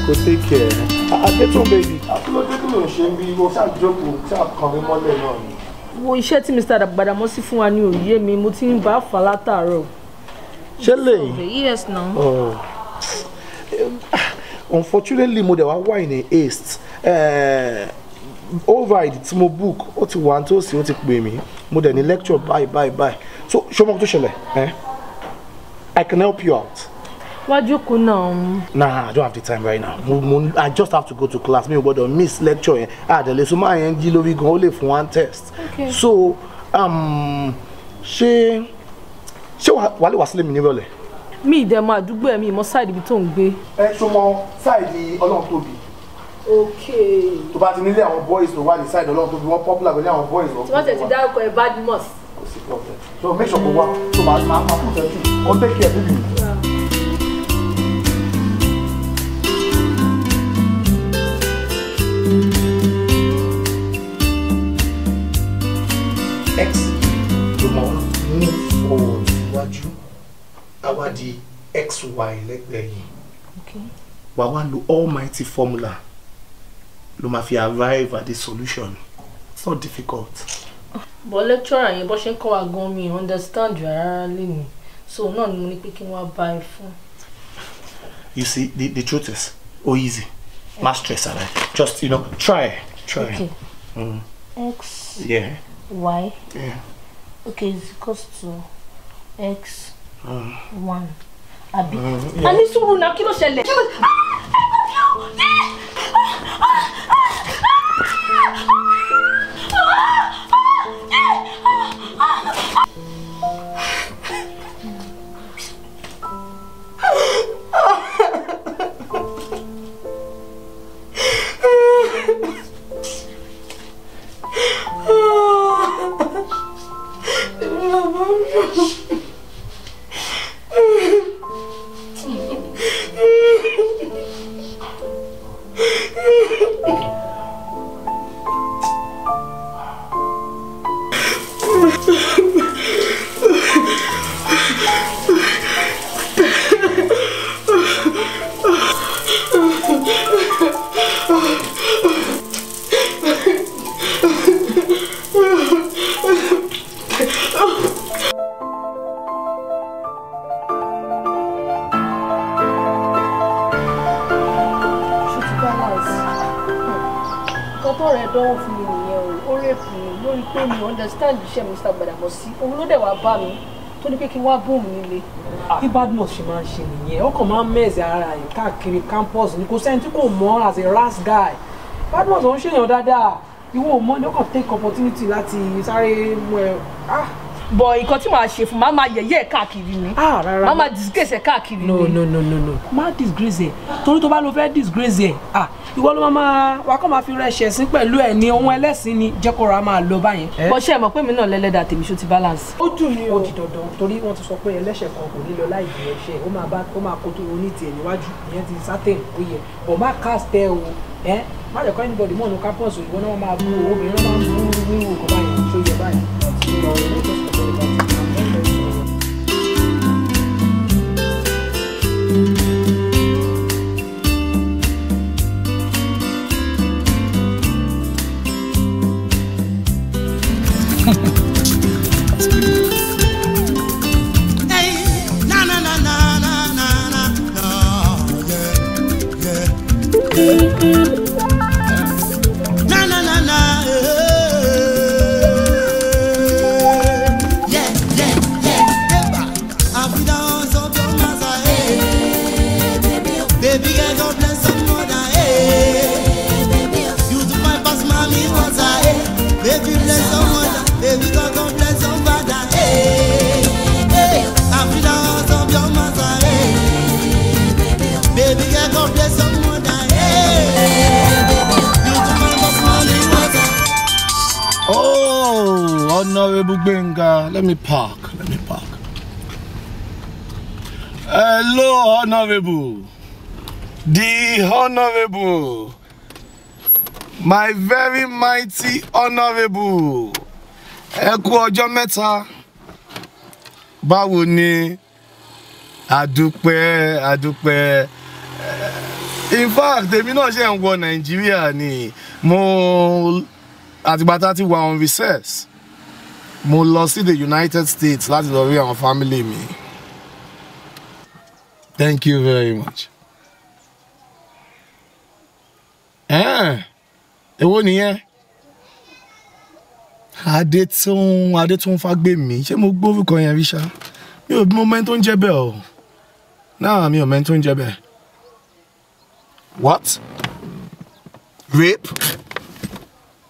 Go take care. Adétún baby. Àtúlọ́dé kí ló ń ṣe ń bí o ṣáà jókòó ṣáà kàn mí mọ́lẹ̀ náà ni. Wo iṣẹ́ tí Mr. Gbàdámọ́sí fún wa ní òye mi, mo ti ń bá fà látàárọ̀. Ṣé lè? Yes, no. Oh. Unfortunately, mo dẹ̀ wá wà in a haste. All ride tí mo book, ó ti wà nítòsí, ó ti pè mí. Mo dẹ̀ ní lecture bye bye bye. So, ṣé o mọ ohun tó ṣẹlẹ̀? Eh? I can help you out. Wá jókòó náà. Nah, I don't have the time right now. I just have to go to class. Mi ò gbọ́dọ̀ miss lecture yẹn. Àdẹ̀lẹ̀ so máa yẹn jí lórí gan, ó lè fún one test. Okay. So, ṣé wàá lè wá sílé mi nírọ̀lẹ́? Mi ì dẹ̀ mọ àdúgbò ẹ̀, mi ì mọ side ibi tó ń gbé. Ẹ ṣo mọ side Ọlọ́runtóbi. Okay. Tó bá ti nílé àwọn boys tó wà ní side Ọlọ́runtóbi, wọ́n popular pẹ̀lú àwọn boys. Tí wọ́n tẹ̀ ti dárúkọ ẹ̀ Badmus. Kò sí problem. So make sure kò wá. So màá kú tẹ́jú. Ó take care baby. X ló máa move forward síwájú, á wá di XY lẹ́gbẹ̀ẹ́ yìí. Wà wá lo almighty formula ló máa fi arrive at the solution. It's not difficult. But lecturer yẹn bó ṣe ń kọ́ wa gan mi understand rárá lẹ́nu, so náà ni mo ní pé kí wọ́n bá ẹ fún. You see, the truth is, oh easy, má stress ara ẹ, just you know, try. Okay. X. Yeah. Y. Yeah. Okay, it's equals to X 1. Abi. Yeah. Ani sùúrù náà, kí ló ṣẹlẹ̀? Kí ló? Understand iṣẹ́ Mr. Gbàdámọ́sí, òun ló dẹ̀ wá bá mi tó ní pé kí n wá bóun nílé. Bí Badmus ṣe máa ń ṣe nìyẹn, ó kàn máa ń mẹ̀sẹ̀ ara ẹ̀ káàkiri campus ni, kò sẹ́ni tí kò mọ̀ as a rash guy. Badmus ò ń ṣèyàn dáadáa, ìwọ ò mọ̀ ni ó kàn take opportunity láti sáré mú ẹ. Bọ̀ nǹkan tí màá ṣe fún màá máa yẹ̀yẹ́ ẹ̀ káàkiri ni. Rárá. Màá máa disgrace ẹ̀ káàkiri ni. No no no no no, má disgrace ẹ̀, torí tó bá lọ fẹ́ disgrace ẹ̀, ìwọ ló máa wà kọ́ máa fi rẹ ṣẹ̀sín pẹ̀lú ẹ̀ ní ohun ẹlẹ́sìn ni, jẹ́ kó ra máa lọ báyẹn. Bọ́ ṣe mọ̀ pé mi náà lẹ́lẹ́dà tèmi ṣó ti balance. Ó dùn mí o. Ó di dandan torí wọ́n ti sọ pé ẹlẹ́ṣẹ̀ kan kò ní lọ láì jẹ ẹ̀ṣẹ̀, ó máa bá ó máa kó tó oní tiẹ̀ níwájú, ìyẹn ti certain ó yẹ, bọ̀ má cast ẹ o, ẹ má jẹ́ kọ́ anybody mọ̀ ní campus, ìwọ náà máa bú obìnrin náà máa bú wíwú nǹkan báyẹn ṣó yẹ báyẹn. Honorable Gbenga, let me park, let me park. Hello, Honorable. The Honorable. My very mighty Honorable. Ẹ kú ọjọ́ mẹ́ta. Báwo ni? Adúpẹ́, adúpẹ́. In fact, èmi náà ṣe ń wọ Nàìjíríà ni mo àtìgbà tá ti wà on recess. Mo lọ sí the United States láti lọ rí àwọn family mi. Thank you very much. Èwo nìyẹn? Adétún Fágbèmí, ṣé mo gbórúkọ yẹn rí ṣá? Mi ò mọ ẹni tó ń jẹ́ bẹ́ẹ̀ o. Náà mi ò mọ ẹni tó ń jẹ́ bẹ́ẹ̀. What? Rape?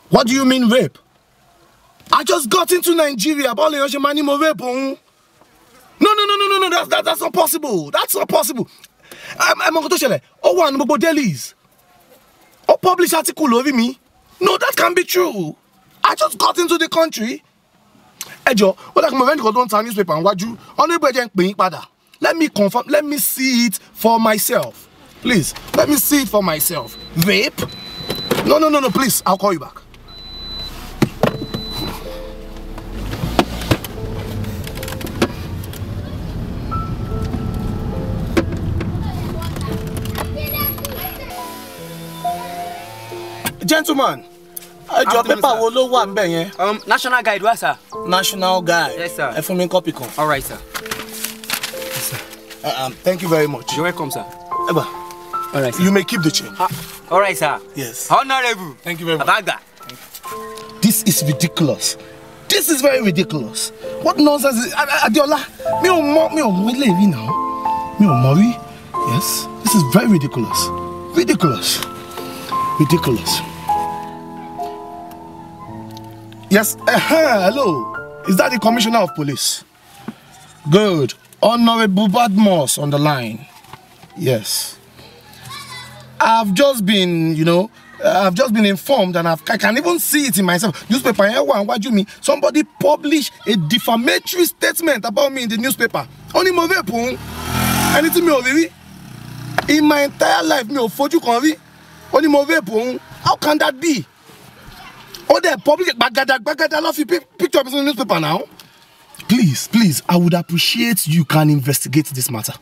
What do you mean rape? I just got into Nigeria. Báwo lèèyàn ṣe máa ní mo rape òun? No, that's not possible. That's not possible. Ẹ mọ nǹkan tó ṣẹlẹ̀, ó wà ní gbogbo dailies. Ó publish article lórí mi. No, that can't be true. I just got into the country. Ẹ jọ̀ọ́, ó dàgbà mo fẹ́ nìkan tó ń ta newspaper níwájú. Honourable, ẹ jẹ́ n pè yín padà. Let me confirm, let me see it for myself. Please, let me see it for myself. Rape? No, please, I'll call you back. Gentleman, ẹ jọ̀ọ́ paper wo ló wà ńbẹ̀ yẹn? National Guide wa, sir. National Guide. Yes, sir. Ẹ fún mi copy kan. All right, sir. Yes, sir. Thank you very much. You're welcome, sir. Eba. All right, sir. You may keep the change. All right, sir. Yes. Honorable. Thank you very much. Abaga. This is ridiculous. This is very ridiculous. What nonsense is Adeola? Mi ò mọ ilé rí now. Mi ò mọ rí. Yes. This is very ridiculous. Ridiculous. Ridiculous. Yes, hello. Is that the Commissioner of Police? Good. Honorable Badmus on the line. Yes. I've just been informed, and I can even see it in myself. Newspaper, somebody published a defamatory statement about me in the newspaper. Only mo rape òun. Anything mi ò rí. In my entire life, mi ò fojú kan rí. Only mo rape òun. How can that be? Oh, they publish bagada love you picture of in the newspaper now. Please, I would appreciate you can investigate this matter.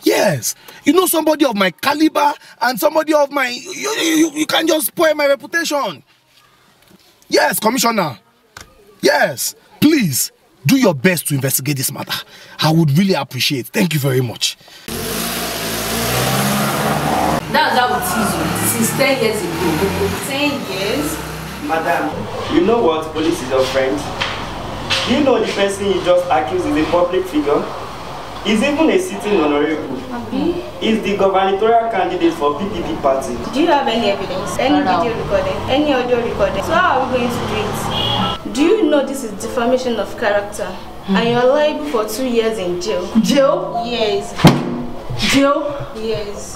Yes, you know somebody of my caliber and somebody of my you can't just spoil my reputation. Yes, Commissioner. Yes, please do your best to investigate this matter. I would really appreciate. Thank you very much. That's how it is since 10 years ago. 10 years? Madam, you know what? Police is your friend. Do you know the person you just accused is a public figure? He's even a sitting honorable. Abi? He's the gubernatorial candidate for PPP party. Do you have any evidence? Any video recording? Any audio recording? So how are we going to do it? Do you know this is defamation of character? And you're liable for 2 years in jail. Jail? Yes. Jail? Yes.